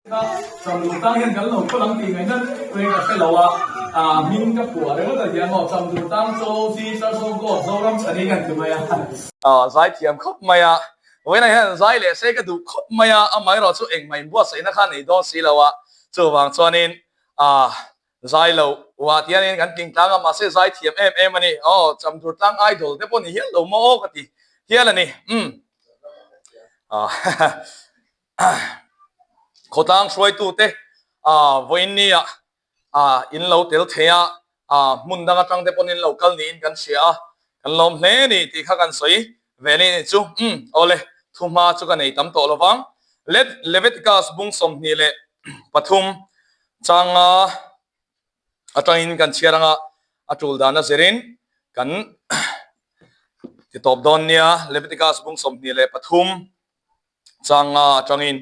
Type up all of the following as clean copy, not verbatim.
Chamdur tang hian kan lo khawl ang tih ngaihna reng ka hre lo a, ah hming ka phuah ringawt a hian maw Chamdur tang Chaw Chi Sarso God Zoram Chhani kan ti mai a. Ah zaithiam khawp mai a, vawiinah hian zai leh se ka duh khawp mai a, amaherawh chu engmah inbuatsaihna kha nei dawn si lo a, chuvang chuanin ah zai lo uah tianin kan tling tlang a, mahse zaithiam em em a ni, aw Chamdur tlang idol te pawh ni hial lo maw aw ka ti hial a ni, umm ah. Khawtlang hruaitute vawiin nia in lo tel thei a, hmun dang atang te pawn in lo kal niin kan hria a, kan lawm hle a ni tih kha kan sawi ve a ni chu. Umm awle, thuhma chu ka nei tam tawh lo vang. Leviticus bung 23 changa atangin kan chhiar anga a tul dan a zirin kan ti tawp dawn nia. Leviticus bung 23. Changa atangin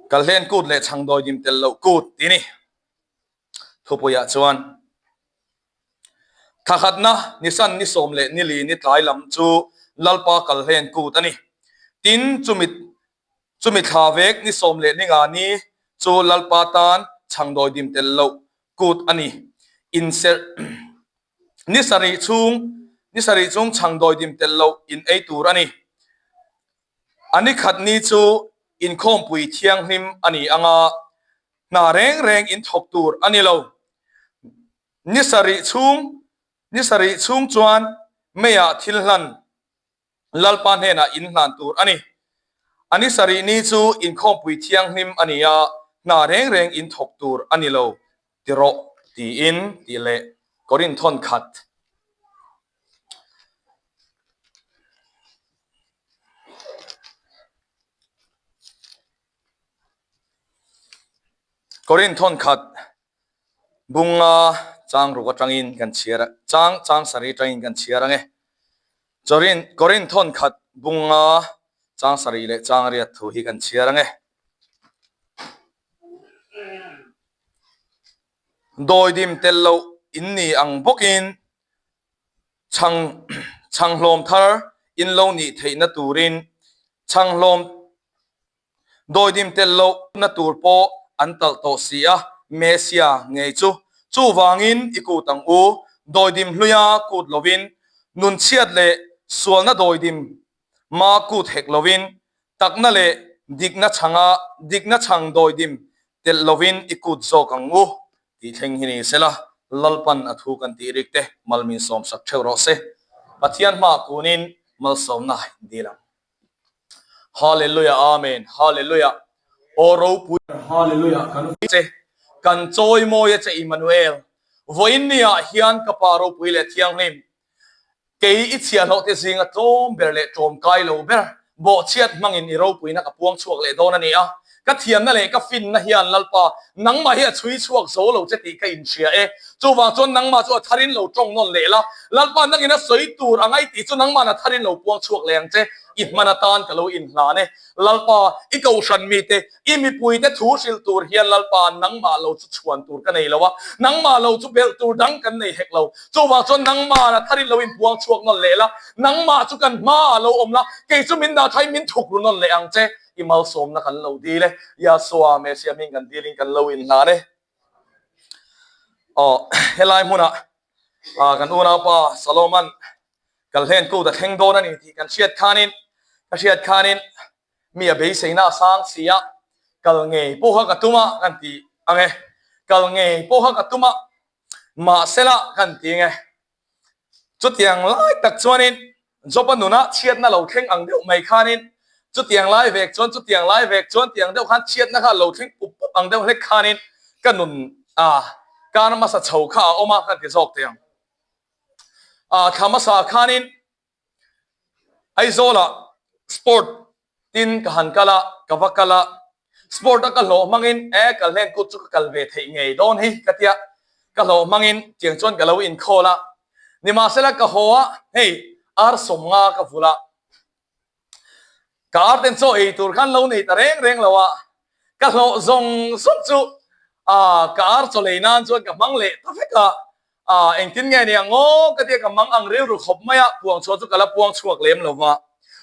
Kalhlen kut leh chhangdawi dim tel loh kut tih a ni. Thupuiah chuan Thakhatna Nisan ni sawm leh ni li ni tlai lam chu Lalpa Kalhlen kut a ni. Tin, chumi chumi thla vek ni sawm leh ni nga ni chu Lalpa tan chhangdawi dim tel loh kut a ni. Inserh. Ni sarih chhung, ni sarih chung chhang dawidim telh loh in ei tur a ni. A ni khat ni chu inkhawmpui thianghlim a ni ang a, hna reng reng in thawk tur a ni lo. Ni sarih chhung, ni sarih chhung chuan meiah thil hlan Lalpa hnenah in hlan tur a ni. A ni sarih ni chu inkhawmpui thianghlim a ni a, hna reng reng in thawk tur a ni lo ti rawh tiin tih leh Korinthon khat. Korinthon khat Bunga chang ruk atangin kan chhiar a, chang chang sarih atangin kan chhiar ang e. Chorin Korin thawn khat bunga chang sarih leh chang riat thu hi kan chhiar ang e. Dawidim tel loh in ni ang bawkin chhang chhang hlawm thar in lo nih theihna turin chhang hlawm Dawidim tel lohna tur pawh an talh tawh si a, Mesia ngei chu. Chuvangin i kut ang u, dawidim hluia kut lovin, nunchhiat leh sualna dawidim ma kut hek lovin, takna leh dikna chhanga dikna chhang dawidim telh lovin i kut zawk ang u tih thleng hi ni sela, Lalpan a thu kan tih rik te malmin sawmsak theuh rawh se. Pathian hmaah kunin malsawmna dil ang. Hallelujah Amen Hallelujah Aw ropui Hallelujah kan che kan chawimawi a che Immanuel vawiin ni ah hian ka pa ropui leh thianghlim kei i chhiahhlawh te zinga tlawm ber leh tlawmkai lo ber bawhchhiat hmangin i ropuina ka puang chhuak leh dawn a ni a ka thiamna leh ka finna hian Lalpa nangmah hi a chhui chhuak zo lo che tih ka inhria e chuvang chuan nangmah chu a tharin lo tawng nawn leh la Lalpa nangin a sawi tur a ngai tih chu nangmahna tharin lo puang chhuak leh ang che i hman atan ka lo inhlan e Lalpa i kohhran mite i mipuite thu hrilh tur hian Lalpa nangmah lo chu chhuan tur ka nei lo a nangmah lo chu belh tur dang kan nei hek lo chuvang chuan nangmahna tharin lo inpuang chhuak nawn leh la nangmah chu kan hmaah lo awm la kei chu min dah thain min thuk ru nawn leh ang che. I malsawmna kan lo dil e, Yahshua Messiah hming kan dilin kan lo inhlan e. Aw, helai hmunah kan unaupa Saloman Kalhlen kut a thleng dawn a ni tih kan hriat khanin, ka hriat khanin mi a beiseina a sang si a, kal ngei pawha ka tum a kan ti ang e, kal ngei pawha ka tum a, mahsela kan ti ang e. Chutiang lai tak chuanin Job-a nuna chhiatna lo thleng ang deuh mai khanin chutiang lai vek chuan chutiang lai vek chuan tiang deuh khan chhiatna kha lo thleng pup pup ang deuh hlek khanin ka nun a kar hmasa chho kha a awm a kan ti zawk teh ang. A thla hmasa khanin Aizawlah sport tin ka han kal a, ka va kal a, sport a ka hlawh hmangin e kal hlen kut chu ka kal ve theih ngei dawn hi ka tia, ka hlawh hmangin tiang chuan ka lo inkhawl a, nimahsela ka haw a, hei ar sawmnga ka vulh a, ka ar ten chaw ei tur khan lo nei ta reng reng lo a, ka hlawh zawng zawng chu ka ar chaw lei nan chuan ka hmang leh ta vek a, Aah, engtin nge ni ang aw? Ka tia ka mang ang rilru khawp mai a, puang chhuah chu ka la puang chhuak lem lo va.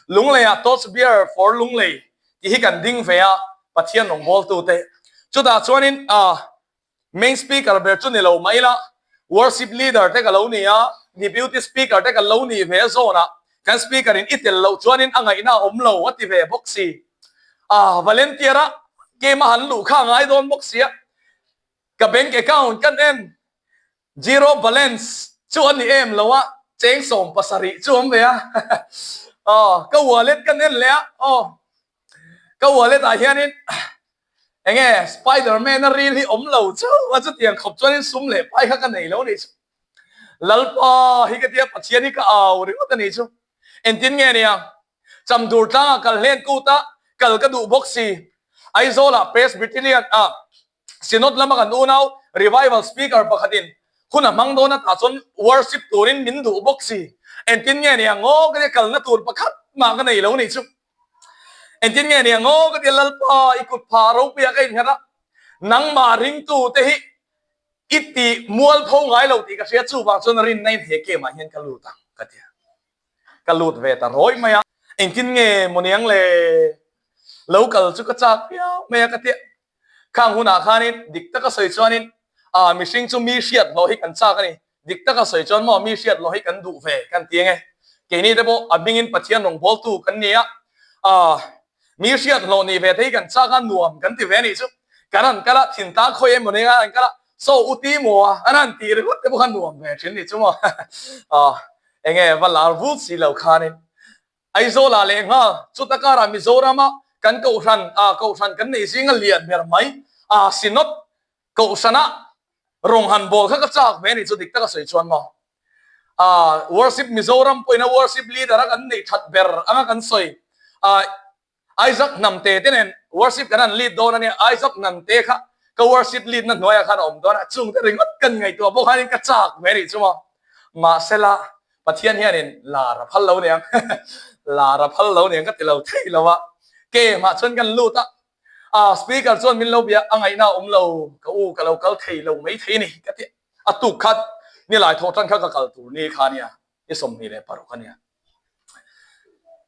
Lungleiah Torch Bearer for Lunglei tih hi kan ding ve a, Pathian rawngbawltute. Chutah chuanin main speaker ber chu ni lo mai ila, worship leader te ka lo ni a, deputy speaker te kan lo nih ve zawnah kan speaker in i tel loh chuanin a ngaihna a awm lo a ti ve bawk si. Volunteer a game a han luh kha a ngai dawn bawk sia. Ka bank account kan en zero balance chu a ni em lo a, cheng 70 chu awm ve a. Aw, ka wallet kan en leh a, aw ka wallet ah hianin enge Spiderman a ril hi awm lo chu a chutiang khawp chuanin sum leh pai kha ka nei lo a nih chu. Lalpa hi ka tia Pathian hi ka au ringawt a nih chu. Engtin nge nia? Chamdur tlangah kal hlen kut a, kal ka duh bawk si. Aizawlah Presbyterian ah Synod lama kan unau Revival Speaker pakhatin hun a hmang dawn a tah chuan worship turin min duh bawk si. Engtin nge nia ngaw ka tia kalna tur pakhat mah ka nei lo nih chu. Engtin nge nia ngaw ka tia Lalpa i kut phah ropuia ka innghat a, nangmah ringtu te hi i ti mualpho ngai lo tih ka hria chuvang chuan rinna in he game ah hian ka lut ang ka tia. Ka lut ve ta rawih mai a. Engtin nge maw niang le lo kal chu ka chak viau mai a ka tia. Khang hunah khanin dik taka sawi chuanin ah mihring chu mi hriat hlawh hi kan chak a ni. Dik taka sawi chuan maw mi hriat hlawh hi kan duh ve kan ti enge. Keini te pawh a hmingin Pathian rawngbawltu kan ni a, ah mi hriat hlawh nih ve te hi kan chak a nuam kan ti ve a nih chu. Kan han kal a, thinta khawi emaw nia an kal a, saw u ti maw a, an han tih ringawt te pawh kha nuam ve thin nih chu maw. Ah enge va lar vut si lo khanin Aizawlah leh nghal chuta karah Mizorama kan kohhran ah kohhran kan neih zinga lian ber mai ah Synod kohhrana rawng han bawl kha ka chak ve a nih chu dik taka sawi chuan maw ah Worship Mizoram pawhin a worship leader a kan neih that ber anga kan sawi ah Isaac Hnamte te nen worship kan han lead dawn a nia, Isaac Hnamte kha ka worship lead na hnuaiah khan a awm dawn a, chungte ringawt kan ngaihtuah pawh khanin ka chak ve rih chu maw. Mahsela Pathian hianin lar a phal lo niang, lar a phal lo niang ka ti lo thei lo a, kemah chuan kan lut a, ah speaker chuan min lo bia a ngaihna a awm lo, ka u ka lo kal thei lo mai thei a ni ka ti a, tuk khat nilai thawh tan kha ka kal tur ni kha nia, ni 26 a nia.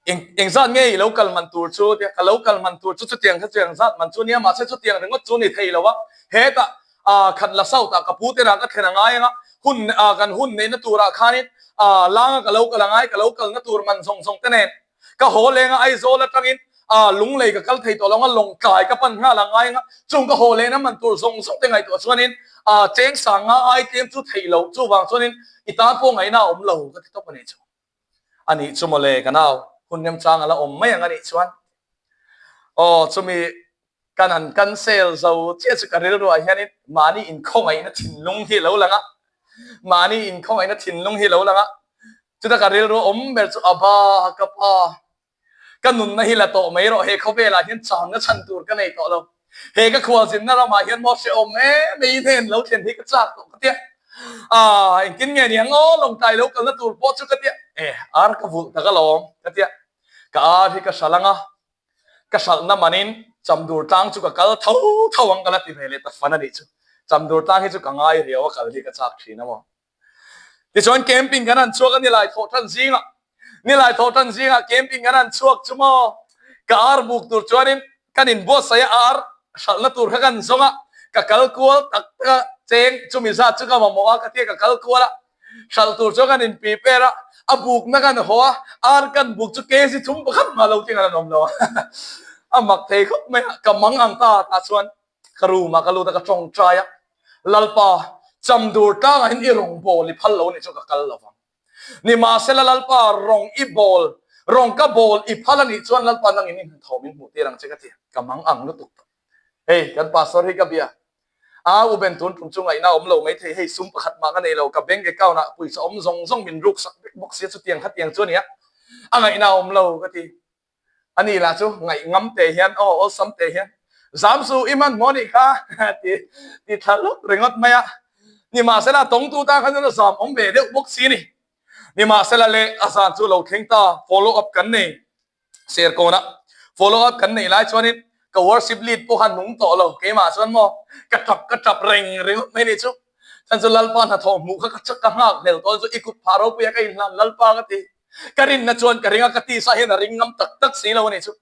Eng eng zat nge i lo kal man tur chu tia ka lo kal man tur chu chutiang kha chutiang zat man chu nia mahse chutiang ringawt chu ni thei lo a hetah ah khat la south ah ka pu te rah ka thlen a ngai anga hun ah kan hun neihna turah khanin ah langa ka lo kal a ngai ka lo kalna tur man zawng zawng te nen ka haw lenga Aizawl atangin ah Lunglei ka kal thei tawh lo anga Lawngtlai ka pan nghal a ngai anga chung ka haw lehna man tur zawng zawng te ngaihtuah chuanin ah cheng sanga ai tlem chu theih loh chuvang chuanin i tan pawh ngaihna a awm lo ka ti tawp a nih chu. A nih chu mawle ka nau, hun remchang a la awm mai ang a nih chuan. Aw chumi kan han cancel zo chiah chu ka rilruah hianin mahni inkhawngaihna thinlung hi a lo lang a, mahni inkhawngaihna thinlung hi a lo lang a, chuta ka rilru awm ber chu a ba ka pa Ka nunna hi la tawh mai rawh, he khawvelah hian changna chhan tur ka nei tawh lo. He ka khualzinna ramah hian maw hrehawm em em i hnen lo thlen hi ka chak tawh ka tia. Aaa, engtin nge niang aw, lawngtlai lo kalna tur pawh chu ka tia. E, ar ka vulh tak alawm ka tia. Ka ar hi ka hralh ang a, ka hralhna manin Chamdur tlang chu ka kal tho tho ang ka la ti ve leh ta fan a nih chu. Chamdur tlang hi chu ka ngai riau a kal hi ka chak thin a maw. Tichuan camping kan han chhuak a nilai thawh tan zingah nilai thawh tan zingah camping kan han chhuak chu maw ka ar buk tur chuanin kan inbuatsaih a ar hralhna tur kha kan zawng a ka kal kual tak tak a cheng chumi zat chu ka mamawh a ka tia ka kal kual a hralh tur chuan kan in prepare a a bukna kan haw a ar kan buk chu kg thum pakhat mah lo ting an awm lo a a mak thei khawp mai a ka mang ang ta tah chuan Ka room ah ka lut a ka tawngtai a, Lalpa, Chamdur tlangah hian i rawng bawl i phal lo anih chuan ka kal lo vang. Nimahsela Lalpa, rawng i bawl, rawng ka bawl i phal anih chuan Lalpa nangin i hnathawh min hmuh tir ang che ka ti. Ka mang ang lutuk tawh. Hei, kan pastor hi ka bia. A, U Ben tun tum chu ngaihna a awm lo maithei, hei sum pakhat mah ka nei lo, ka bank account ah pawisa awm zawng zawng min ruk sak vek bawk sia chutiang khatiang chu ania, a ngaihna a awm lo ka ti. A ni lah chu ngaih ngam teh hian aw awlsam teh hian zam su i hmanhmawh anih kha ti ti thla lawk ringawt mai a. Nimahsela tawngtu tan khan chuan a zam awm ve deuh bawk si a ni. Nimahsela leh a zan chu lo thleng ta follow up kan nei Serkawn a follow up kan neih lai chuanin ka worship lead pawh kha nung tawh lo keimah chuan maw ka tap ka tap reng ringawt mai ni chu. Chan chu Lalpa hnathawh hmuh kha ka nghak hlel tawh chu i kut phah ropui a ka inhlan Lalpa ka ti. Ka rinna chuan ka ring a, ka tisa hian a ring ngam tak tak si lo a nih chu.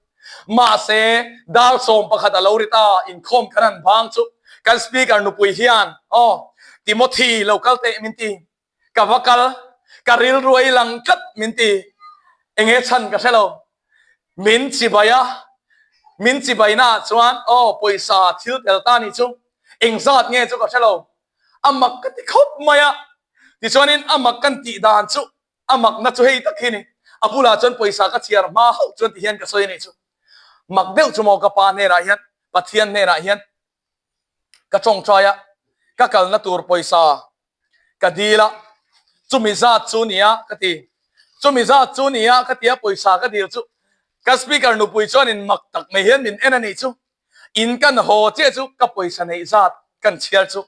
Mahse, dar 11 a lo ri ta, inkhawm kan han bang chu kan speaker nupui hian, Aw, Timothy lo kal teh min ti. Ka va kal, ka rilru a i lang tlat min ti. Enge chhan ka hre lo. Min chibai a, min chibaina ah chuan, Aw, pawisa thil tel ta nih chu. Engzat nge chu ka hre lo. A mak ka ti khawp mai a. Tichuanin a mak kan tih dan chu a makna chu hei tak hi ni. A bulah chuan pawisa ka chhiar hma hauh chuan ti hian ka sawi a nih chu. Mak deuh chu maw ka pa hnenah hian, Pathian hnenah hian ka tawngtai a, ka kalna tur pawisa ka dil a, chumi zat chu nia ka ti. Chumi zat chu nia ka ti a pawisa ka dil chu ka speaker nupui chuanin mak tak mai hian min en a nih chu. In kan haw chiah chu ka pawisa neih zat kan chhiar chu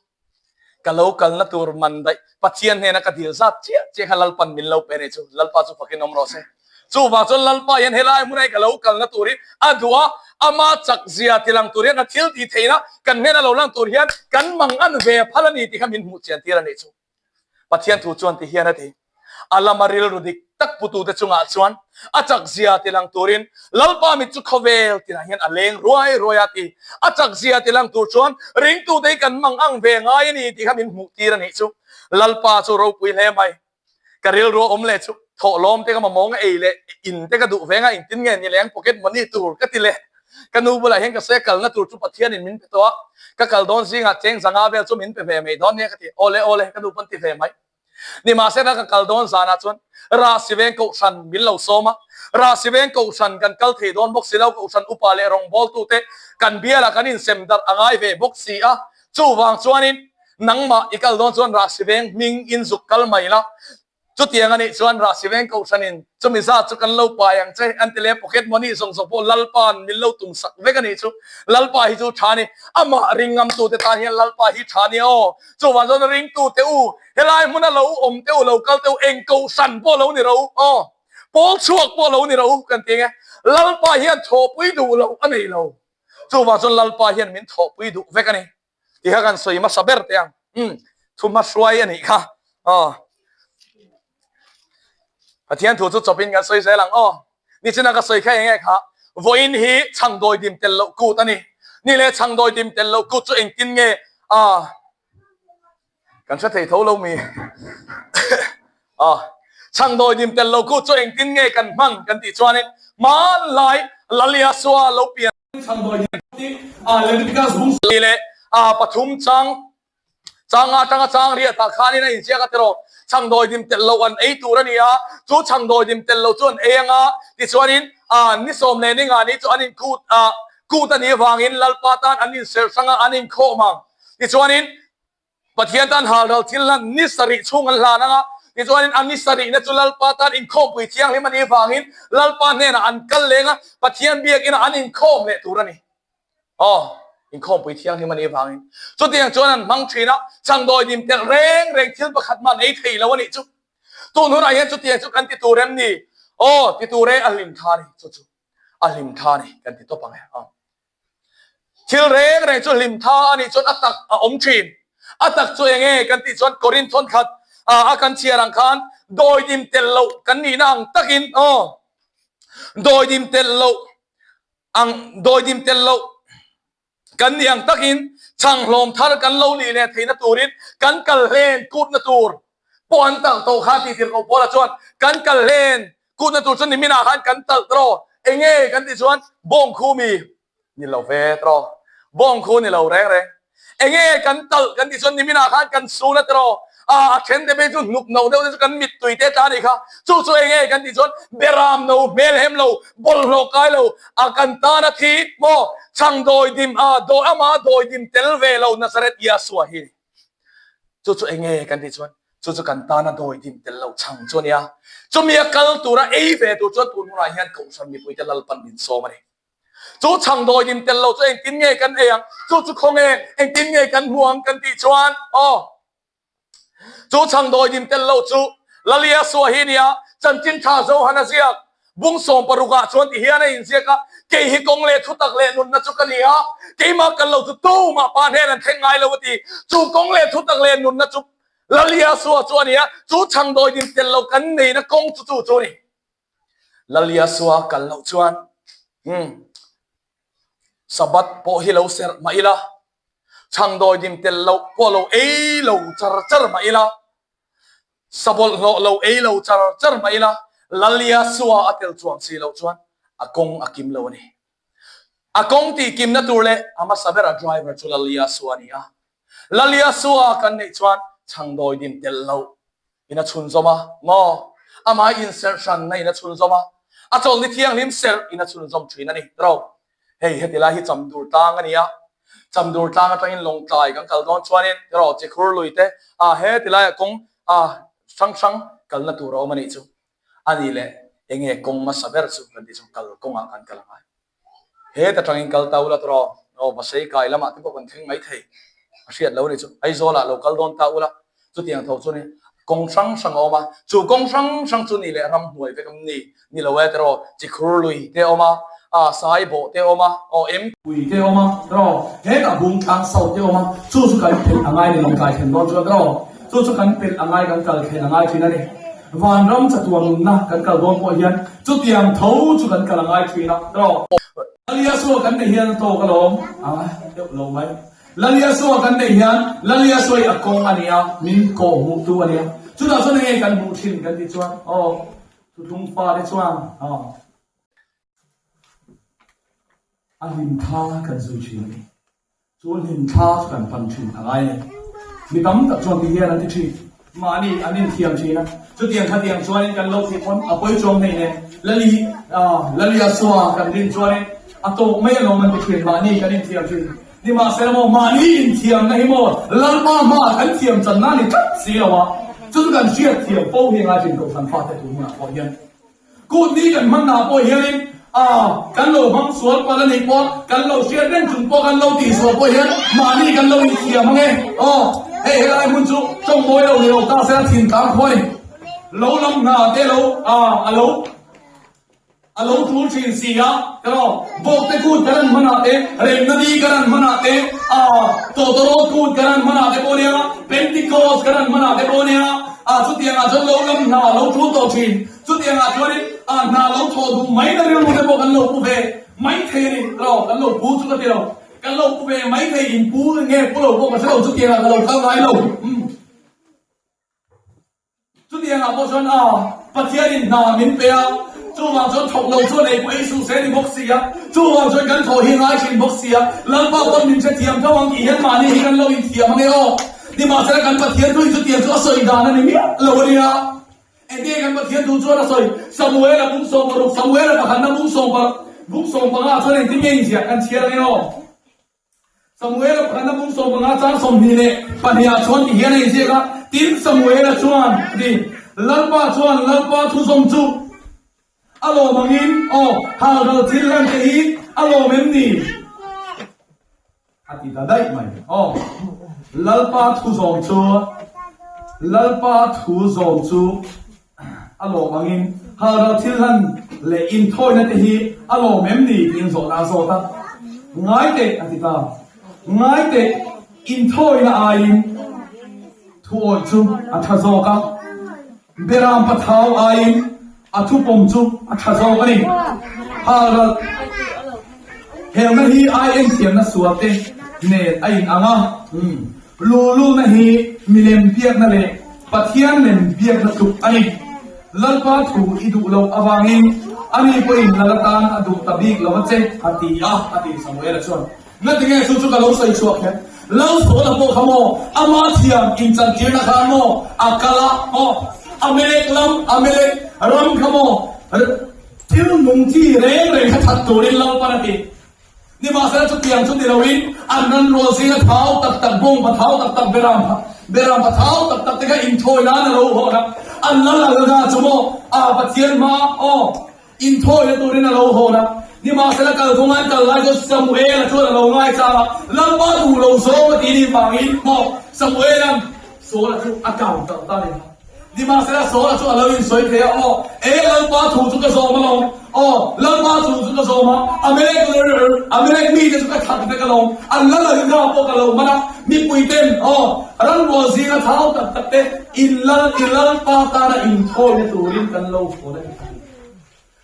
ka lo kalna tur man daih Pathian hnena ka dil zat chiah chiah kha Lalpan min lo pe nih chu Lalpa chu fakin awm rawh se. Chuvang chuan Lalpa hian helai hmunah hi ka lo kalna tur hi a duh a, ama chak zia tilang tur hian a thil tih theihna kan hnena lo lang tur hian kan mang an ve phal a ni tih kha min hmuh chian tir a nih chu. Pathian thu chuan ti hian a ti. A lama rilru dik tak putute chungah chuan a chakzia ti lang turin Lalpa mit chu khawvel tinah hian a leng ruai ruai a ti. A chakzia ti lang tur chuan ringtute hi kan mang ang ve ngai a ni tih kha min hmuh tir a nih chu. Lalpa chu ropui hle mai. Ka rilru a awm leh chu thawhlawm te ka mamawng a ei leh in te ka duh veng a engtin nge ni leng pocket money tur ka ti leh. Ka nu bulah hian ka sawi a kalna tur chu Pathianin min pe tawh a, ka kal dawn zingah cheng zanga vel chu min pe ve mai dawn nia ka ti. Awle awle ka nu pawn ti ve mai. Nimahsela ka kal dawn zanah chuan Rahsiveng Kohhran min lo sawm a, Rahsiveng Kohhran kan kal thei dawn bawk si lo, Kohhran upa leh rawngbawltute kan bialah kan insem darh a ngai ve bawk si a, chuvang chuanin nangmah i kal dawn chuan Rahsiveng hming in zuk kal mai la, Chutiang a nih chuan Rahsiveng Kohhranin chumi zat chu kan lo pai ang che an ti leh pocket money zawng zawng pawh Lalpa'n min lo tum sak vek a nih chu. Lalpa hi chu tha a ni. Amah ringngamtute tan hian Lalpa hi tha a ni aw. Chuvang chuan ringtute u, helai hmuna lo awm te u, lo kal te u, eng Kohhran pawh lo ni ro u aw, pawl chhuak pawh lo ni ro u kan ti ang e. Lalpa hian thawhpui duh loh a nei lo. Chuvang chuan Lalpa hian min thawhpui duh vek a ni. Ti kha kan sawi hmasa ber teh ang. Umm, thu hmahruai a nih kha. Aw. Pathian thu chu chawpin kan sawi zel ang aw. Nichina ka sawi kha eng nge kha? Vawiin hi chhangdawi dim tel loh kut a ni. Ni leh chhangdawi dim tel loh kut chu engtin nge a kan hre thei tho lo mi? Aw. Chhangdawi dim tel loh kut chu engtin nge kan hman kan tih chuanin hmanlai Laliasua lo pian Leh pathum chang changa atanga chang riah tah khanin a inziak a tiraw chhangdawi dim telh loh an ei tur a ni a, chu chhangdawi dim telh loh chu an ei anga tichuanin ni 14 ni chu an inkut kut a nih avangin Lalpa tan an inserh hrang a an inkhawm ang tichuanin Pathian tan halral thil hlan ni sarih chhung an hlan ang a, tichuanin a ni sarihna chu Lalpa tan inkhawmpui thianghlim a nih avangin Lalpa hnenah an kal leng a, Pathian biakinah an inkhawm leh tur a ni. Aw, inkhawmpui thianghlim a nih avangin. Chutiang chuan an hmang thin a, chhangdawi dim telh reng reng thil pakhat mah an ei thei lo a nih chu. Tun hunah hian chutiang chu kan ti tur em ni? Aw, ti tur e, a hlim tha a ni, chu chu a hlim tha a ni kan ti tawp ang e. Aw. Thil reng reng chu hlim tha a nih chuan a tak a awm thin. A tak chu eng nge kan tih chuan Korinth thawn khat a kan chhiar ang khan dawidim telh loh kan nihna ang takin aw dawidim telh loh ang dawidim telh loh kan nih ang takin chhanghlawm thar kan lo nih leh theihna turin kan kal hlen kutna tur pawh an talh tawh kha tih tirhkoh Paula chuan kan kal hlen Kutna tur chu niminah khan kan talh tawh eng nge kan tih chuan bawng khu mi ni lo ve tawh bawng khu ni lo reng reng eng nge kan talh kan tih chuan niminah khan kan sun a tawh a a then te phei chu hnuk no deuh te chu kan mittui te tla a nih kha chu chu eng nge kan tih chuan beram no hmel hem lo bawlhhlawh kai lo a kan tan a thi maw chhang dawi dim a dawi ama dawi dim tel ve lo Nazareth Yahshua hi Chu chu enge kan tih chuan chu chu kan tana dawi dim tel lo chhang chu a nia. Chumi a kal tura ei ve tur chuan tun hunah hian Kohhran mipuite Lalpan min sawm a ni. Chu chhang dawi dim tel lo chu engtin nge kan ei ang, chu chu khawnge engtin nge kan hmu ang kan tih chuan aw. Chu chhang dawi dim tel lo chu Lalia Sua hi nia chanchin tha Johan a ziak. Bung 16 ah chuan ti hian a inziak a, Kei hi kawng leh thutak leh nunna chu ka ni a, keimah kal lo chu tumah pa hnen an thleng ngai lo a ti. Chu kawng leh thutak leh nunna chu Lal Yahshua chu a ni a, chu chhangdawi din tel lo kan neihna kawng chu chu chu a ni. Lal Yasua kal loh chuan umm Sabbath pawh hi lo serh mah ila, chhangdawi dim tel loh pawh lo ei lo char char mah ila, Sabawlhhlawh lo ei lo char char mah ila, Lal Yasua a tel chuang si loh chuan a kawng a kim lo a ni. A kawng tih kimna tur leh a hmasa ber a driver chu Lal Yasua a ni a. Lal Yasua kan neih chuan chhangdawi dim tel loh in a chhunzawm a maw? Amah inserh hranna in a chhunzawm a, a chawlhni thianghlim serh in a chhunzawm thin a ni. Tiraw? Hei heti lai hi Chamdur tlang a ni a, Chamdur tlang atangin Lawngtlai kan kal dawn chuanin tiraw Chikhur lui te a heti laiah kawng a hrang hrang kalna tur a awm a nih chu. A nih leh enge kawng hmasa ber chu kan tih chuan kal kawngah kan kal angai. Heta tangin kal ta ula tiraw aw Vasei kai lamah te pawh kan thleng mai thei a hriat lo a nih chu. Aizawlah lo kal dawn ta ula Chutiang tho chu ni kawng hrang hrang a awm a, chu kawng hrang hrang chu ni leh ramhnuai vek awm ni, ni lo e tiraw, chikhur lui te a awm a, a sai bawh te a awm a, aw em pui te a awm a tiraw, hetah bung tlang sau te a awm a, chu chu kan pelh a ngai ni lawngtlai thlen dawn chuan tiraw, chu chu kan pelh a ngai kan kal thlen a ngai thin a ni. Vanram chatuan nunna kan kal dawn pawh hian chutiang tho chu kan kal a ngai thin a tiraw. Laliasua kan neih hian a tawk alawm a deuh lo mai. Laliasua kan neih hian Laliasua hi a kawng a nia, min kawh hmuhtu a nia. Chutah chuan enge kan hmuh thin kan tih chuan aw thuthlung fate chuan aw a hlimthla kan zui thin a ni. Chu hlimthla chu kan pan thin a ngai a ni. Mi tam tak chuan ti hian an ti thin. Mahni an inthiam thin a, chutiang khatiang chuanin kan lo tih pawn a pawi chuang hei nen Lali Laliasua kan rin chuanin a tawk mai alawm an ti thin, mahni kan inthiam thin. Nimahsela maw mahni inthiamna hi maw Lalpa hmaah kan thiam channa a ni tlat si lo a, chu chu kan hriat thiam fo hi a ngai thin Kohhran fate tun hunah pawh hian. Kut ni kan hman ah pawh hianin a kan lo hmang sual palh a nih pawh kan lo hriat reng chung pawh kan lo tih sual pawh hian mahni kan lo inthiam ang e. Aw, hei helai hmun chu tawng mawi lo ni lo ta se a thin tlang khua a ni. Lo lam hna te lo a a lo a lo tul thin si a tiraw bawk te kut kan an hman ah te remna ni kan an hman ah te a tawtawrawt kut kan an hman ah te pawh nia Pentecost kan an hman ah te pawh nia a chutiang ah chuan lo lam hna a lo tul tawh thin. Chutiang ah chuanin a hna lo thawh duh mai na rilru te pawh kan lo pu ve mai thei a ni. Lo, kan lo pu chu ka ti lo. Kan lo pu ve mai thei in pu nge pu lo pawh ka hre lo chutiang ah ka lo kal ngai lo. Umm. Chutiang ah pawh chuan a Pathian in hna min pe a, chuvang chuan thawk lo chuan ei pawh ei suh se ni bawk si a, chuvang chuan kan thawh hi ngai thin bawk si a, Lalpa pawn min hrethiam tho ang tih hian mahni hi kan lo inthiam ang e aw. Nimahsela kan Pathian thu hi chutiang chu a sawi dan a ni miah lo a nia. Engtin kan Pathian thu chuan a sawi? Samuela bung 16, Samuela pakhatna bung sawm bung 15 chuan engtin nge inziah kan chhiar ange aw? Samuela pakhatna bung 15 chang 22 ah chuan ti hian a inziak a, Tin, Samuela chuan a ti, Lalpa chuan Lalpa thu zawm chu a lawm angin, aw, halral thil hlan te hi a lawm em ni? A ti ta daih mai. Aw, Lalpa thu zawm chu, Lalpa thu zawm chu a lawm angin halral thil hlan leh inthawina te hi a lawm em ni tiin zawhna a zawt a. Ngai teh, a ti ta. Ngai teh, inthawina aiin thu awih chu a tha zawk a. Beram pathau aiin a thupawm chu a tha zawk a ni. Halral helna hi ai enthiamna sual te nen a in ang a. Luluna hi milem biakna leh Pathian lem biakna tluk a ni. Lalpa thu i duh loh avangin ani pawhin lal atan a duh ta bik lo a che, a ti a, a ti Samuela chuan. Ngati nge chu chu ka lo sawi chhuak hian Lalsawla pawh kha maw ama thiam inchantirna khan maw a kal a maw Amelek lam Amelek ram kha maw thil nung chi reng reng kha that turin Lalpan a ti. Nimahsela chutiang chu ni loin an ran rual zinga thau tak tak bawng pa thau tak tak beram beram pa thau tak tak te kha inthawi nan a lo hawn a an lal alna chu maw a Pathian hma aw Inthawina turin a lo hawn a, nimahsela kalphung an kal lai chuan Samuela chuan a lo ngaichang a, Lalpa duh lo zawng a tih nih vangin maw Samuela'n Saula chu a kau talh ta a ni kha. Nimahsela Saula chu a lo insawi thei a, Aw, e Lalpa thu chu ka zawm alawm, aw, Lalpa thu chu ka zawm a, Amalek Amalek mite chu ka that vek alawm, an lal a rinna pawh ka lo hman a, mipuiten, aw, ramrual zinga thau tak tak te in lal i Lalpa tana inthawina turin kan lo hawn a ni.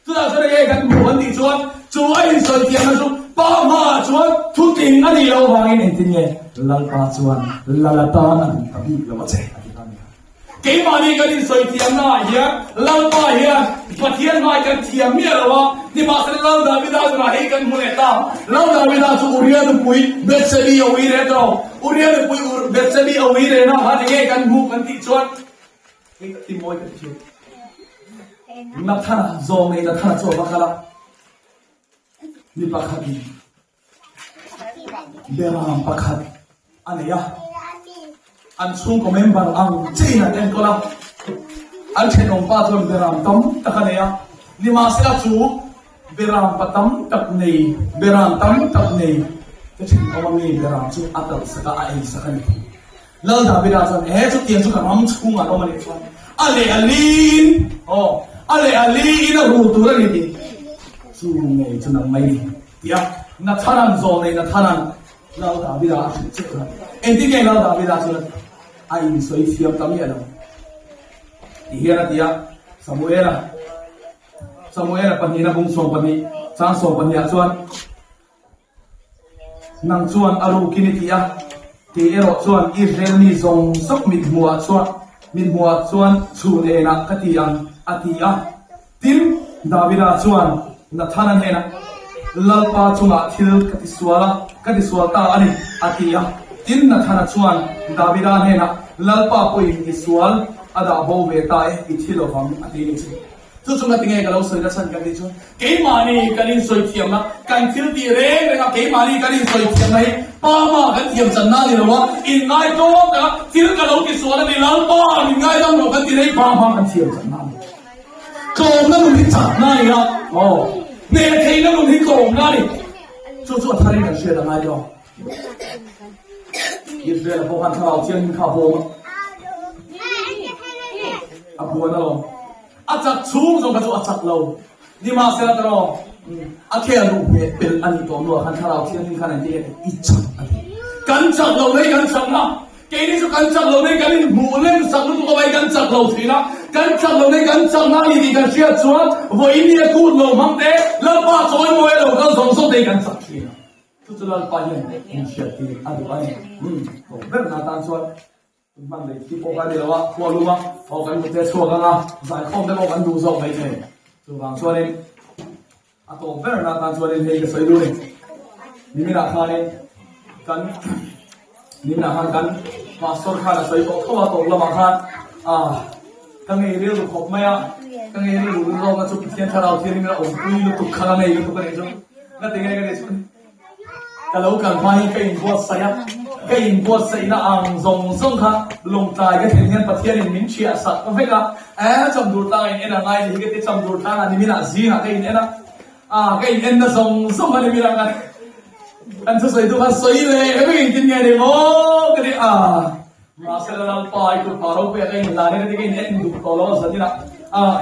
Chutah. Chutah chuan enge kan hmuh an tih chuan chu a insawi thiamna chu Pa hmaah chuan thutling a nih loh avangin engtin nge Lalpa chuan Lal atan a duh ta bik lo a che a ti ta a ni. Keimahni kan insawi thiamna ah hian Lalpa hian Pathian hmai kan thiam miah lo a, nimahsela Lal Davida tunah hei kan hmu leh ta. Lal Davida chu Uria nupui Bethsebi a ui reh tawh. Uria nupui Bethsebi a ui rehna khan enge kan hmuh kan tih chuan hei ka ti mawi ka ti thin. Nathana, zawng nei Nathana chu a va kal a, mi pakhatin Beram pakhat a nei a, an chhungkaw member ang chiahin an enkawl a, an thenawm pa chuan beram tam tak a nei a, nimahsela chu beram pa tam tak nei, beram tam tak nei te thenawm ami beram chu a talh sak a, a ei sak a ni. Lal Davida chuan, Ehe, chutiang chu ka ram chhungah an awm a nih chuan a leh a liin, aw, a leh a liin a rul tur a ni tih chu ngei chu nang mai ni, ti a. Nathanan zawl nei Nathanan Lal Davida a hrilh chiah chuan, Engtin nge Lal Davida chuan a insawi thiam ta miah lo? Ti hian a ti a, Samuela, Samuela pahnihna bung 12, chang 12 ah chuan, Nang chuan a rukin i ti a, kei erawh chuan Israel mi zawng zawng mithmuhah chuan mithmuhah chuan chhun enah ka ti ang, a ti a. Tin, Davida chuan Nathana hnenah, Lalpa chungah thil ka tisual a, ka tisual ta a ni, a ti a. Tin, Nathana chuan Davida hnenah, Lalpa pawhin i sual a dah bo ve ta e, i thi lovang, a ti ni chu. Chu chu ngatinge ka lo sawi nachhan kan tih chuan keimahni kan insawi thiamna, kan thil tih reng reng a keimahni kan insawi thiamna hi pa mah kan thiam channa a ni lo a, inngaitawm taka thil ka lo ti sual a ni Lalpa min ngaidam rawh kan ti rei pa hma kan thiam channa a ni. Tlawmna nun hi chakna a ni a, aw hneh theihna nun hi tlawmna a ni. Chu chu a tharin kan hriat a ngai tawh. Israel-a pawh khan thlarau thianghlim kha a bawm a, a buan alawm. A chak chhung zawng kha chu a chak lo. Nimahsela tawh a khel duh hmeh pelh a nih tawh hnuah khan thlarau thianghlim khan an ti e, i chak a ti. Kan chak lo mai kan chak na. Keini chu kan chak lo mai kan inhmuh lem sak lutuk avai kan chak lo thin a. Kan chak lo mai kan chak na a ni tih kan hriat chuan vawiin ni a kut lo hmang te, Lalpa chawimawi a lo kal zawng zawng te hi kan chak thin a. Chu chu Lalpa hian inhriat tir a duh a ni. Tawh ber na tan chuan hman lei khi pawh kha a ni lo a, khua lum a, aw kan mute chhuak ang a, zaikhawm te pawh kan duh zawk mai thei. Chuvang chuanin a tawp ber na tan chuanin hei ka sawi duh a ni. Niminah khanin kan Niminah khan kan pastor khan a sawi tawh tho a, tawp lamah khan ah ka ngei rilru khawp mai a, ka ngei rilru rilru chu Pathian thlarau thianghlim in a awmpui lutuk kha ka ngei lutuk a nih chu. Ka ti nge ka ti chuan ka lo kal hma hi ka inbuatsaih a, ka inbuatsaihna ang zawng zawng kha lawngtlai ka thlen hian Pathianin min thiah sak vek a, eh chamdur tlangah in en a ngai ni hi ka ti, chamdur tlangah niminah zingah ka in en a, ah ka in enna zawng zawng kha niminah kan kan thusawi tu khan sawi leh ka vek engtin nge ni maw ka ti a, mahse la Lalpa i kut pa ropui a ka inhlan e ka ti ka in en duh tawh lo a zaninah ah.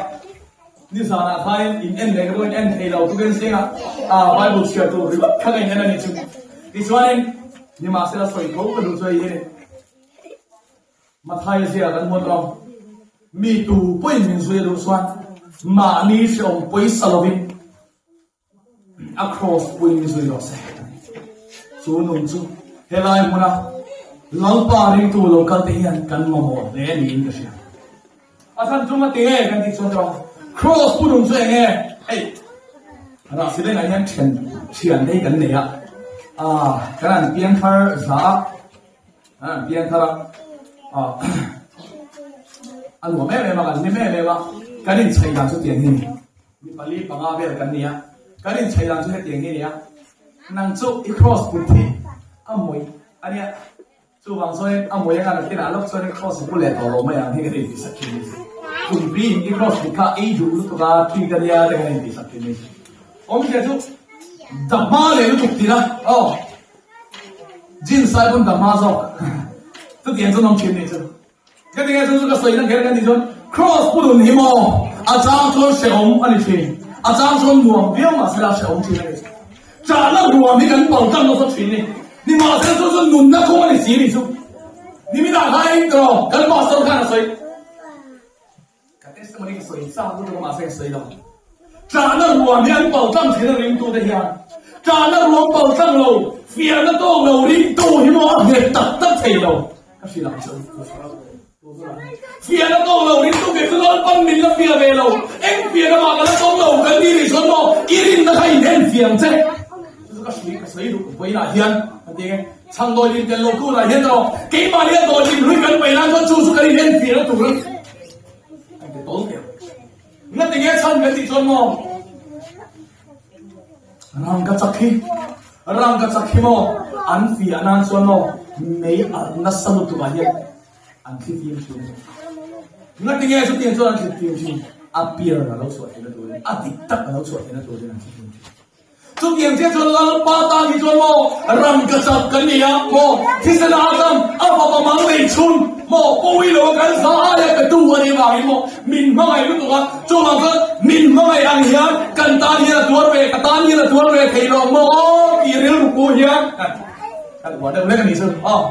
Nizanah khain in en leh ka pawh in en thei lo tukin zingah ah Bible chhiar tur ringawt kha ka in en a nih chu. Tichuanin nimahsela sawi tho ka duh chu hei hi a ni. Mathaia ziah kan hmu tawh mi tu pawhin min zui a duh chuan mahni hrehawm pawisa lovin A cross puiin zui rawh se. Chu nun chu helai hmuna Lalpa ringtu lo kal te hian kan mamawh hle niin ka hria. A chhan chu ngati nge kan tih chuan tawh cross pu nun chu eng nge? Hei rahsi lengah hian thian thian te hi kan nei a, ah kan han piang thar za a, kan han piang thar a, ah a nuam em em a, kan hlim em em a, kan inchhaih dan chu tiang hi a ni. Mi pali panga vel kan ni a, kan inchhei dan chu hetiang hi a ni a, nang chu i cross put hi a mawi a nia, chuvang chuanin a mawi anga nakinah lawk chuan i cross i pu leh tawh lo mai ang hi kan intihsak thin a ni. Kumpiin i cross put kha ei duh lutuk a, treat a nia te kan intihsak thin a ni. Awmzia chu dahma leh lutuk tih a, aw jeans ai pawn dahma zawk chutiang chu an awm thin a ni chu. Ka ti nge chu chu ka sawi na kher ka ni chuan Cross pu nun hi maw a chang chuan hrehawm a ni thin, a chang chuan nuam viau mahse la hrehawm thin a ni. Chahna ruam hi kan pal tlang nasa thin ni. Nimahsela chu chu nunna kawng a ni si ni chu. Niminah khan tawh kan pastor khan a sawi. Ka testimony ka sawi chak lutuk a mahse ka sawi lo. Chahna ruam hi an paltlang thin a ringtute hian. Ṭahna ruam paltlang lo, fiahna tawk lo ringtu hi maw a nghet tak tak thei lo. Ka hrilh ang che u. Fiahna tawk lo ringtu kei chu Lalpan min la fiah ve lo. Eng fiahna mah ka la tawk lo kan ti rih chuan maw i rinna kha in en fiah ang che. Chu chu ka hrilh ka sawi duh vawiinah hian ka ti nge. Chhang dawilim tel lo tunah hian erawh keimahni a dawilim hlui kan paih lai chuan chu chu kan in en fiahna tur a ti tawl teh ang. Nga ti nge chhan kan tih chuan maw? Rangka chak hi, rangka chak hi maw an fiah nan chuan maw mei alh nasa lutuk ah hian an thli fim thin. Nga ti nge chutiang chuan an thli fim thin? A pian a lo chhuah theihna turin, a dik tak a lo chhuah theihna turin an thli fim thin. Chutiang chiah chuan Lalpa tan hi chuan maw rangka chak kan ni a, maw thisen a atan a fapa mang nei chhun maw pawi lo a kan za aia pe tu a nih vangin maw min hmangaih lutuk a, chuvang chuan min hmangaih ang hian kan tan hian a tuar ve, ka tan hian a tuar ve thei lo maw tih rilru pu hian kan uar deuh hlek a nih chu aw.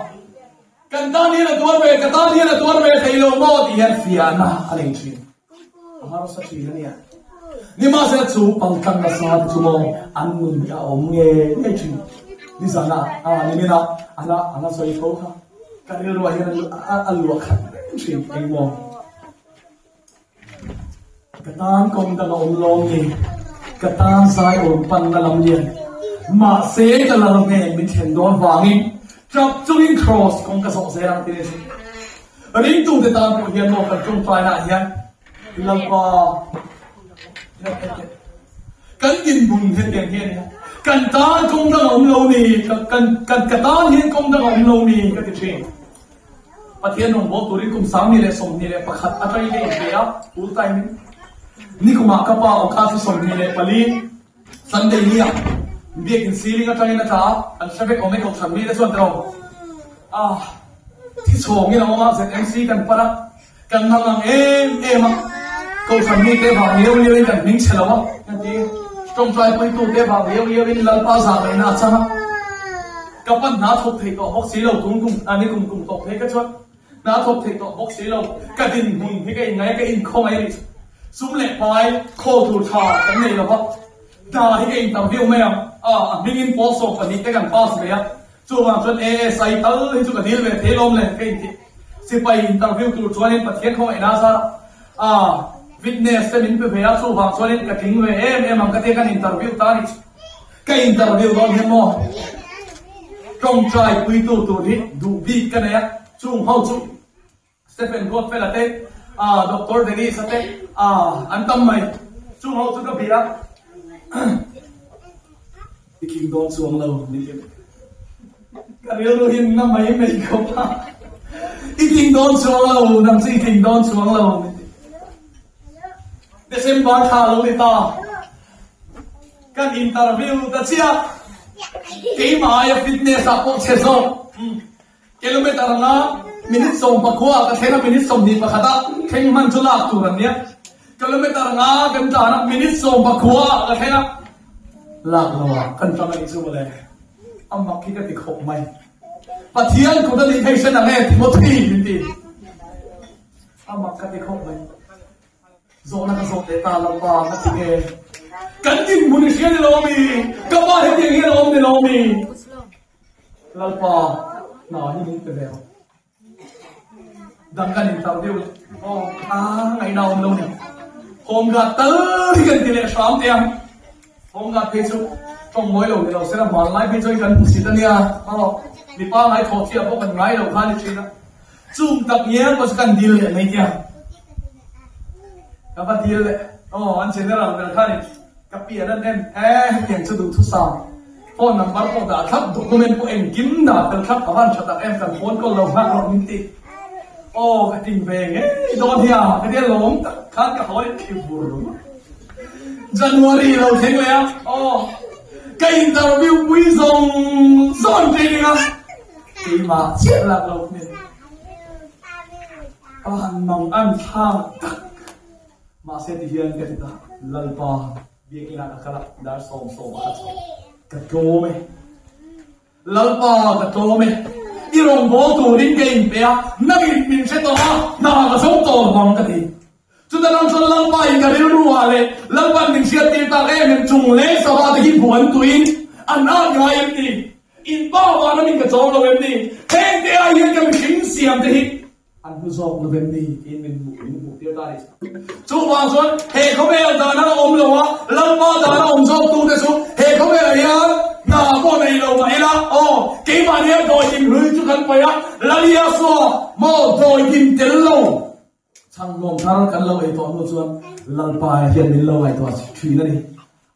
Kan tan hian a tuar ve, ka tan hian a tuar ve thei lo maw tih hian fiahna a nei thin. A harsa thin a nia. Nimahsela chu paltlang nasa te chu maw an nun hi a awm nge ngei thin. Nizana a nimina a la a la sawi tho kha. Ka rilruah hian a luah khat reng thin engmaw. Ka tan kawng dang a awm lawm ni, ka tan zai awm panna lam lian. Mahse ka lal hnen min thlen dawn vangin tap chungin Kraws kawng ka zawh zel ang ti ni. Ringtute tan pawh hian maw kan tawngtainaah hian Lalpa kan dinhmun hetiang hi a nia, kan tan kawng dang a awm lo ni, kan ka tan hian kawng dang a awm lo ni ka ti thin. Pathian rawngbâwl turin kum 2021 atangin ka inpe a, full time in. Nikumah ka pa August hi 24 Sunday ni ah biakin ceiling atangin a tla a, an hre vek awm e kohhran mite chuan tiraw ah thi chhawngin a awm a, ZMC kan pan a, kan hmang ang em em a, kohhran mite vang liau liau in kan hming chhe lo a, kan ti tawngtai puitu te vang liau liau in Lalpa zah ngaihna a chang a, ka pan hna thawk thei tawh bawk si lo tum kum a ni kum kum tawk phei ka chuan hna thawk thei tawh bawk si lo, ka dinhmun hi ka inngai a, ka inkhawngaih a nih chu. Sum leh pai khawl tur tha kan nei lo va, hna hi ka interview mai ang a, a hmingin pawl 12 te kan pass ve a, chuvang chuan ASI tal hi chu ka dil ve thei lawm le ka intih. Sipai interview tur chuanin Pathian khawngaihna a zar a, witness te min pe ve a, chuvang chuanin ka tling ve em em ang ka tia kan interview ta a nih chu. Ka interview dawn hian maw tawngtai puitu tur hi duh bik ka nei a, chung ho chu Stephen Godfell-a te, Doctor Dennis-a te an tam mai, chung ho chu ka bia i tling dawn chuang lo min ti ka rilru hi na mai mai khawp a, i tling dawn chuang lo nang chu i tling dawn chuang lo min ti. December thla lo ni ta. Kan interview ta chiah. Keimah aia fitness ah pawh chhe zawk. Kilometer nga minute 10 ah ka thleng a, minute 21 ah thleng hman chu lak tur an nia. Kilometer nga kan tlan a, minute 10 ah ka thleng a, lak lo ah kan tang a nih chu mawle. A mak hi ka ti khawp mai. Pathian kut a nih phei hre nang e Timothy min ti. A mak ka ti khawp mai. Zawhna ka zawh leh ta Lalpa ka ti nge? Kan dinhmun i hria ni lo ami? Ka pa hetiang hian a awm ni lo ami? Lalpa hna hi min pe ve ang. Dang kan intar deuh leh aw a ngaihna awm lo ni. Home guard tal hi kan ti leh hram teh ang. Home guard phei chu tawng mawi lo ni lo sela hmanlai phei chuan kan hmusit a nia. Aw mipa ngai thawh chiah pawh kan ngai lo kha ni thin a. Chung tak ngial pawh chu kan dil leh mai tia. Ka va dil leh aw an general ber khanin ka pian an en e hetiang chu duhthusam phone number pawh dah thlap document pawh engkim dah fel thlap a van tha tak em kan phone call lo nghak rawh min ti aw ka ting ve ngei dawn hian ka tia lawm tak khan ka hawi thli vur January lo thleng leh a aw ka interview pui zawng zawng an training a keimah chiah lak lo hmel A han mang an thlak tak. Mahse ti hian ka ti ta, Lalpa, biakin ah ka kal a, dar 10 a ka chho. Ka tlawm e. Lalpa, ka tlawm e. I rawngbâwl turin ka inpe a, nangin min hre tawh a, hna ka zo tawh vang ka ti. Chuta lam chuan Lalpa in ka rilru ah leh Lalpan min hriattir tak em em chung leng sava te hi hmuh an tuiin an at ngai em ni? In pa vana min ka chawm lo em ni? Heng te ai hian ka mihring siam te hi an hmu zawk lo em ni? Tiin min hmuh min hmuh tir ta a ni. Chuvang chuan he khawvel dana awm lo a, Lalpa dana awm zawk tu te chu he khawvelah hian hna pawh nei lo mah ila aw, keimahni a dawidim hlui chu kan paih a, Laliasua maw dawidim tel lo Chhanghlawm thar kan lo ei tawh hnu chuan Lalpa hian min lo ngaihtuah thin a ni.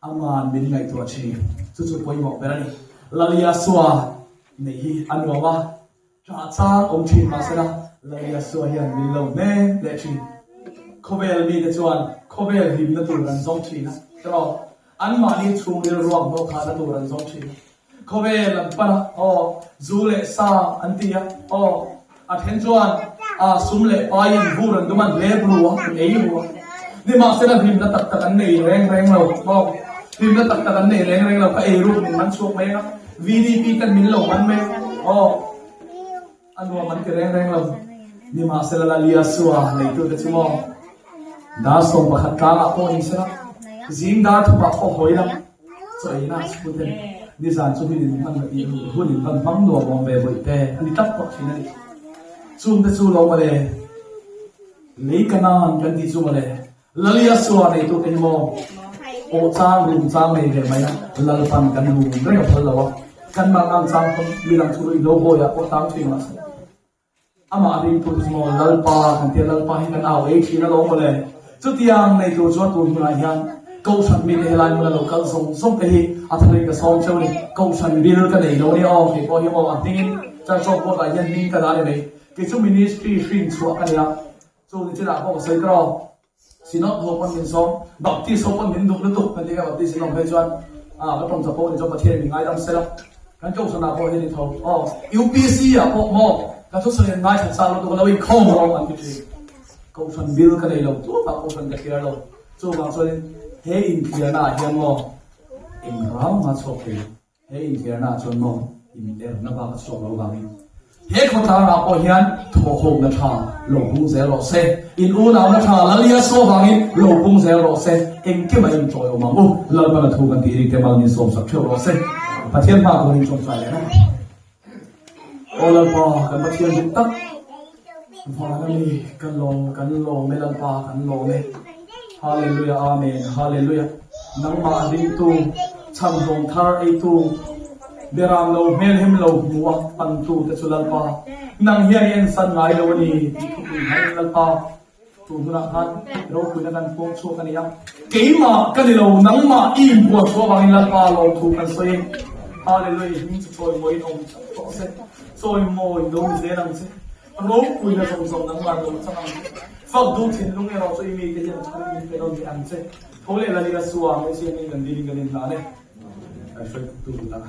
Aman min ngaihtuah thin. Chu chu pawimawh ber a ni. Laliasua neih hi a nuam a, ṭah chang awm thin mahsela Laliasua hian min lo hnem leh thin. Khawvel mite chuan khawvel hlimna tur an zawng thin a, tiraw? Anmahni chhungril ruak hnawh khahna tur an zawng thin a. Khawvel an pan a, aw, zu leh sa an ti a, aw, a then chuan a sum leh paiin vur an dum an hlep ru a, an ei ru a. Nimahsela hlimna tak tak an nei reng reng lo, aw, hlimna tak tak an nei reng reng lo, ka ei ruk min man chhuak mai ang a, VDP ten min lo man mai ang, aw, a nuam an ti reng reng lo. Nimahsela Laliasua neitute chu maw, dar 11 tlangah pawh ni sela, zing dar thumah pawh hawi la, Chaw eina chhut ten nizan chu hun in hman la tih hun in van hmang nuam awm ve vawi te a ni tlat tawh thin a ni. Chung te chu lo mawle lei ka nan kan tih chu mawle Lalia sua nei tu te hi maw aw chang rum chang nei ve mai a Lalpan kan rum reng a phal lo a kan mangang chang pawn midang chu ruihhlo hawi ah pawh tang thin mahse Amah ringtu chu maw Lalpa kan tia Lalpa hi kan au ei thin alawm mawle. Chutiang nei tur chuan tun hunah hian Kohhran mite helai hmuna lo kal zawng zawng te hi a tharin ka sawm cheu ni. Kohhran bil ka nei lo nia aw kei pawh hi maw a hmingin Church of God ah hian hming ka dah a ni mai. Kei chu ministry hrin chhuah ka nia. Chu ni chinah pawh ka sawi ta rawh. Synod ho pawn min sawm, Baptist ho pawn min duh lutuk kan ti a, Baptist in awm phei chuan ah ka tawng chapo ni chuan Pathian min ngaidam sela, kan kohhran ah pawh hian i tho aw, UPC ah pawh maw ka thusawi an ngaithla chak lutuk a lo inkhawm rawh an ti thin. Kohhran bil ka nei lo, tumah kohhran ka thliar lo, chuvang chuanin he inthiarna ah hian maw eng rau nga chhuak thei lo. He inthiarna ah chuan maw interna bak a chhuak lo vangin he khawtlangah pawh hian thawhhawmna tha lo pung zel rawh se, in unauna tha Laliasua vangin lo pung zel rawh se, engkim a inchawi awm ang u, Lalpana thu kan tih rik te mal min sawmsak theuh rawh se, Pathian hma turin tawngtai leh ang. Aw Lalpa, kan Pathian duh tak, vana mi kan lawm, kan lawm e Lalpa, kan lawm e. Hallelujah, Amen, Hallelujah. Nangmah a ringtu, chhanhlawm thar eitu, beram lo hmelhem lo hmu a pantu te chu Lalpa, nang hian i ensan ngai lo a ni tih thupui hmangin Lalpa, Chu hunah khan ropuina kan puang chhuak a ni a, keimah ka ni lo, nangmah i inbual chhuah avangin Lalpa lawmthu kan sawi. Hallelujah, i hming chu chawimawiin awm chauh tawh se, chawimawi lo ni zel ang che. Ropuina zawng zawng nangmah lo chang ang che. Fak duh thinlung erawh chu i mite hian a tharin min pe nawn leh ang che. Tho leh Lali a sua, Messi a hming kan dilin kan inhlan e. Kan hruaitu ta.